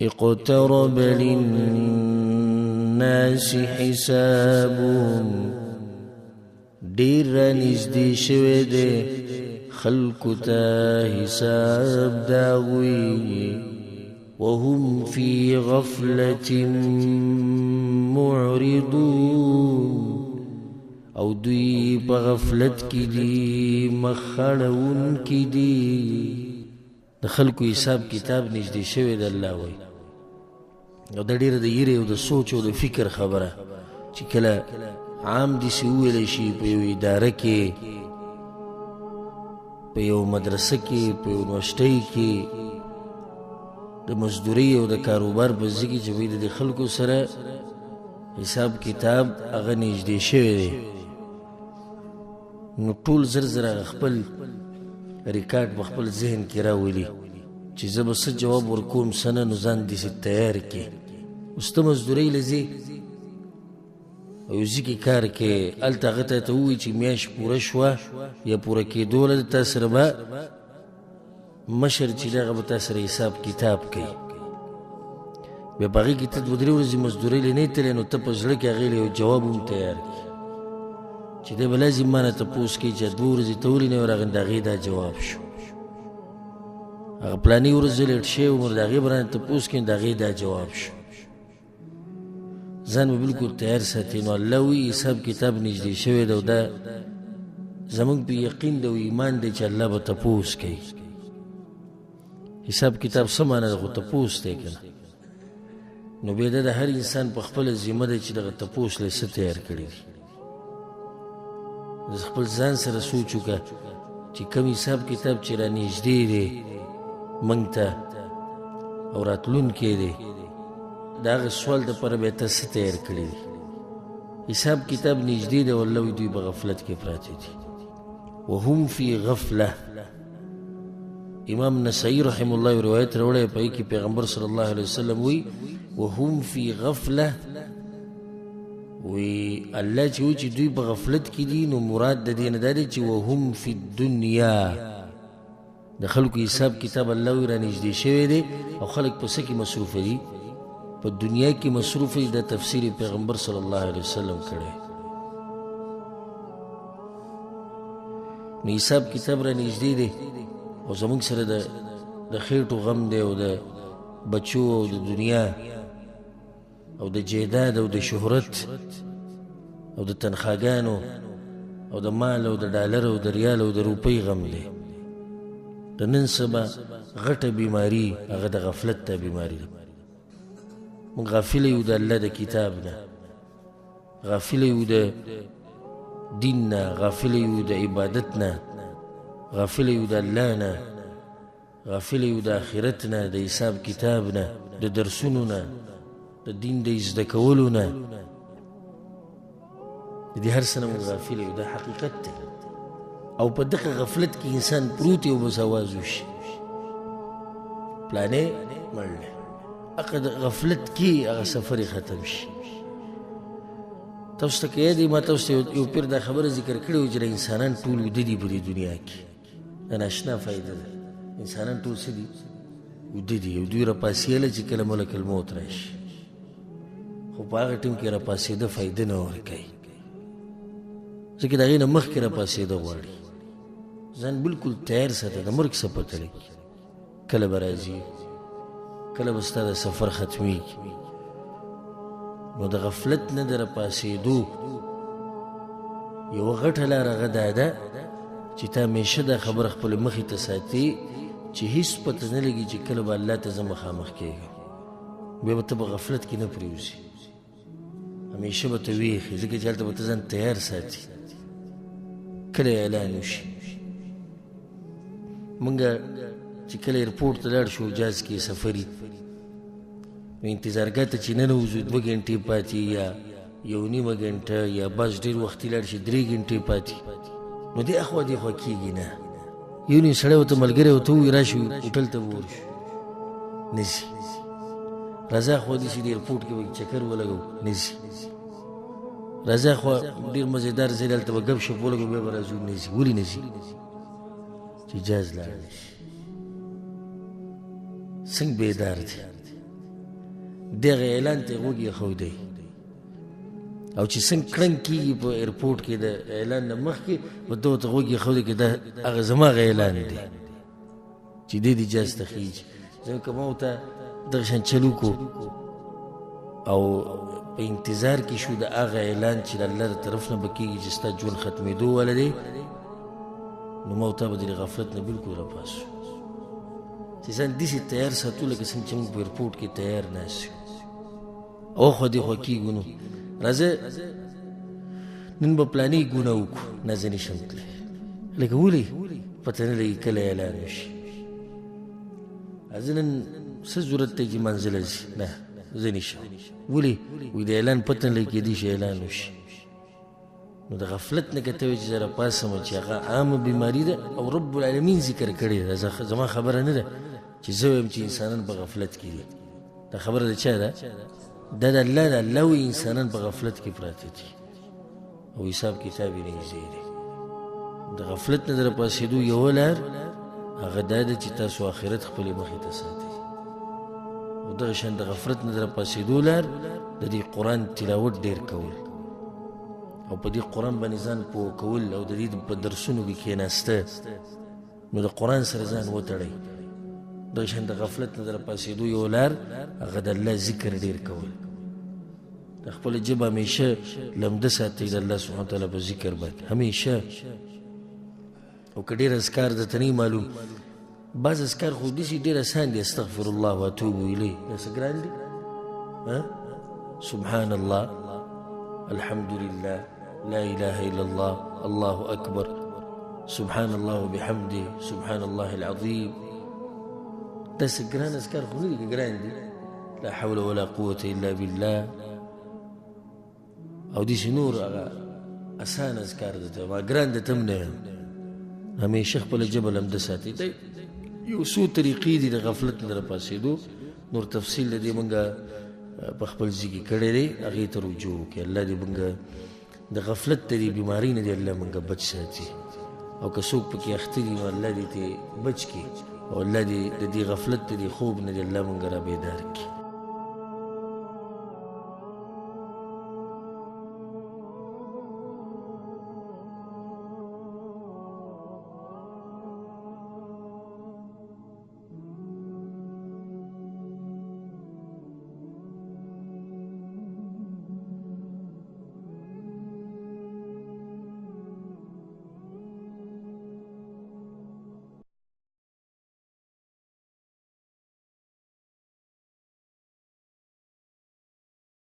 اقترب للناس حسابهم، ډیر را نږدې شوی دی خلکو ته حساب د هغوی. وهم فی غفلة معرضون، او دوی په غفلت کې دي، مخ اړوونکي دي. د خلکو حساب کتاب نږدې شوی دی، الله وایي. او دا ډېره د یرې او د سوچ او د فکر خبره چې کله عام داسې وویلی شي په یو اداره کې، په یو مدرسه کې، په یو یونیورسټۍ کې، د مزدورۍ او د کاروبار په ځای کې چې وایي د دې خلکو سره حساب کتاب هغه نږدې شوی دی، نو ټول زر زر هغه خپل ریکارډ په خپل ذهن کې راولي چې زه به څه جواب ورکوم څه نه، نو ځان داسې تیار کړي. اوس ته مزدورۍ له ځې او یو ځای کې کار کوې، هلته هغه ته ته ووایي چې میاشت پوره شوه یا پوره کېدو له تا سره به مشر چې دی هغه به تا سره حساب کتاب کوي. بیا په هغې کې ته دوه درې ورځې مزدورۍ له نه یې تللی، نو ته په زړه کې هغې له یو جواب هم تیار کړي چې دی به لازم ما نه تپوس کوي چې دوه ورځې ته ولې نه راغلی، د هغې دا جواب شو. هغه پلانې ورځ زه لیټ شوی وم، د هغې به رانه تپوس کوي، د هغې دا جواب شو. ځان به بالکل تیار ساتي. نو الله وایي حساب کتاب نږدې شوی دی، او دا زموږ په یقین دی او ایمان دی چې الله به تپوس کوي. حساب کتاب څه معنا ده؟ خو تپوس دی که نه. نو بیا دا د هر انسان په خپله ذمه دی چې دغه تپوس له څه تیار کړي دي. خپل ځان سره سوچ وکړه چې کوم حساب کتاب چې را نږدې دی موږ ته او راتلونکی دی، د هغه سوال دپاره بیا ته څه تیار کړي دي. حساب کتاب نږدې دی، والله وایي دوی په غفلت کې پراته دي. وهم فی غفله. امام نسائی رحم الله یو روایت راوړی، په هغې کې پیغمبر صلی الله علیه وسلم وایي وهم فی غفله، وی الله چې وایي چې دوی په غفلت کې دي، نو مراد د دې نه دا دی چې وهم فی الدنیا، د خلکو حساب کتاب الله وایي را نږدې شوی دی، او خلک په څه کې مصروف دي؟ په دنیا کې مصروف دي. دا تفسیر پیغمبر صلی الله علیه وسلم کړی. نو حساب کتاب را نږدې دی، او زموږ سره د خېټو غم دی، او د بچو او د دنیا او د جیداد او د شهرت او د تنخواګانو او د مال او د ډالر او د ریال او د روپۍ غم دی. د نن سبا غټه بیماری هغه د غفلت ته بیماری ده. موږ غافل یو د الله د کتاب نه، غافل یو د دین نه، غافل یو د عبادت نه، غافل یو د الله نه، غافل یو د آخرت نه، د حساب کتاب نه، د درسونو نه، د دین د زده کولو نه، د دې هر څه نه موږ غافل یو. دا حقیقت دی. او په دغه غفلت کې انسان پروت دی او بس اواز وشي پلانې مړ دی، هغه د غفلت کې هغه سفر یې ختم شي. تاسو ته که یاد وي، ما تاسو ته یو پیر دا خبره ذکر کړې وه چې دا انسانان ټول ویده دي په دې دنیا کې. دا ناشنا فایده ده، انسانان ټول څه دي؟ ویده دي. او دوی راپاڅېله چې کله ملک الموت راشي، خو په هغه ټیم کې راپاڅېده فایده نه ورکوي، ځکه د هغې نه مخکې راپاڅېده غواړي. ځان بالکل تیار ساته، د مرګ څه پته لګي، کله به راځي، کله به ستا د سفر ختمېږي. نو د غفلت نه د راپاڅېدو یوه غټه لاره هغه دا ده چې تا همیشه دا خبره خپلې مخې ته ساتې چې هیڅ پته نه لګي چې کله به الله ته زه مخامخ کېږم. بیا به ته په غفلت کې نه پرېوځي، همیشه به ته ویښ یې، ځکه چې هلته به ته ځان تیار ساتي کله اعلان وشي. موږ چې کله ایرپورټ ته لاړ شو جاز کې سفري، نو انتظارګاه ته چې ننوځو 2 ګنټې پاتې یا 1.5 ګنټه یا بس ډېر وختي لاړ شي 3 ګنټې پاتې، نو دې اخوا دې خوا کېږي نه. یو نیم سړی ورته ملګری ورته ووایي راشي هوټل ته به ورشو، نه ځي. راځه اخوا دې چې د ایرپورټ کې به چکر ولګو، نه ځي. راځه اخوا ډېر مزېدار ځای دی هلته به ګپ شپ ولګو بیا به راځو، نه ځي. ولې نه ځي؟ چې جاز لاړ نه شي. څنګه بیدار دی. دغه اعلان ته غوږ ایښودی او چې څنګه کړنګ کېږي په ایرپورټ کې د اعلان نه مخکې به ده ورته غوږ ایښودی که دا هغه زما هغه اعلان دی چې دی دې جاز ته خېږي. ځکه ما ورته دغه شان چل وکړو او په انتظار کې شو د هغه اعلان چې د الله د طرف نه به کېږي چې ستا ژوند ختمېدو والا دی، نو ما او تا به د دې غفلت نه بلکل راپاسو چې ځان داسې تیار ساتو لکه څنګه چې موږ په ایرپورټ کې تیار ناست یو او خو دې خوا کېږو. نو راځه نن به پلانې ګناه وکړو، نه زه نه شم تللی، لکه ولې پته نه لګي کله اعلان وشي. زه نن څه ضرورت دی چې منزله ځي؟ نه زه نه شم. ولې؟ وایي د اعلان پته نه لګي، کېدای شي اعلان وشي. نو د غفلت نه که ته وایې چې زه راپاڅم چې هغه عامه بیماري ده او رب العالمین ذکر کړې ده، زما خبره نه ده چې زه وایم چې انسانان په غفلت کې دي، دا خبره د چا ده؟ دا د الله ده. الله وایي انسانان په غفلت کې پراته دي او حساب کتاب یې نږدې دی. د غفلت نه د راپاڅېدو یوه لار هغه دا ده چې تاسو آخرت خپلې مخې ته ساتئ، او دغه شان د غفلت نه د راپاڅېدو لار د دې قرآن تلاوت ډېر کول او په دې قرآن باندې ځان پوه کول او د دې په درسونو کې کښېناسته، نو د قرآن سره ځان وتړئ. دغه شان د غفلت نه د راپاڅېدو یوه لار هغه د الله ذکر ډېر کول، د خپله ژبه همیشه لمده ساتئ د الله سبحانه وتعالی په ذکر باندې همیشه. او که ډېر اذکار درته نه معلوم، بعض اذکار خو داسې ډېر اسان دي، استغفر الله واتوب الیه، دا څه ګران دي؟ سبحان الله، الحمد لله، لا اله الا الله، الله اکبر، سبحان الله وبحمده، سبحان الله العظیم. دا څه ګران اذکار خو نه دي، که ګران دي؟ لا حول ولا قوة الا بالله او داسې نور هغه اسان اذکار درته ما ګران درته هم نه یم. همیشه خپله ژبه لمده ساتئ. دا یو څو طریقې دي د غفلت نه راپاڅېدو، نور تفصیل د دې مونږ په خپل ځای کې کړی دی، هغې ته رجوع وکړئ. الله دې مونږ د غفلت د دې بیمارۍ نه دې الله مونږ بچ ساتي، او که څوک پکې اخته دي نو الله دې ترې بچ کړي، او الله دې د دې غفلت د دې خوب نه دې الله مونږ را بیدار کړي.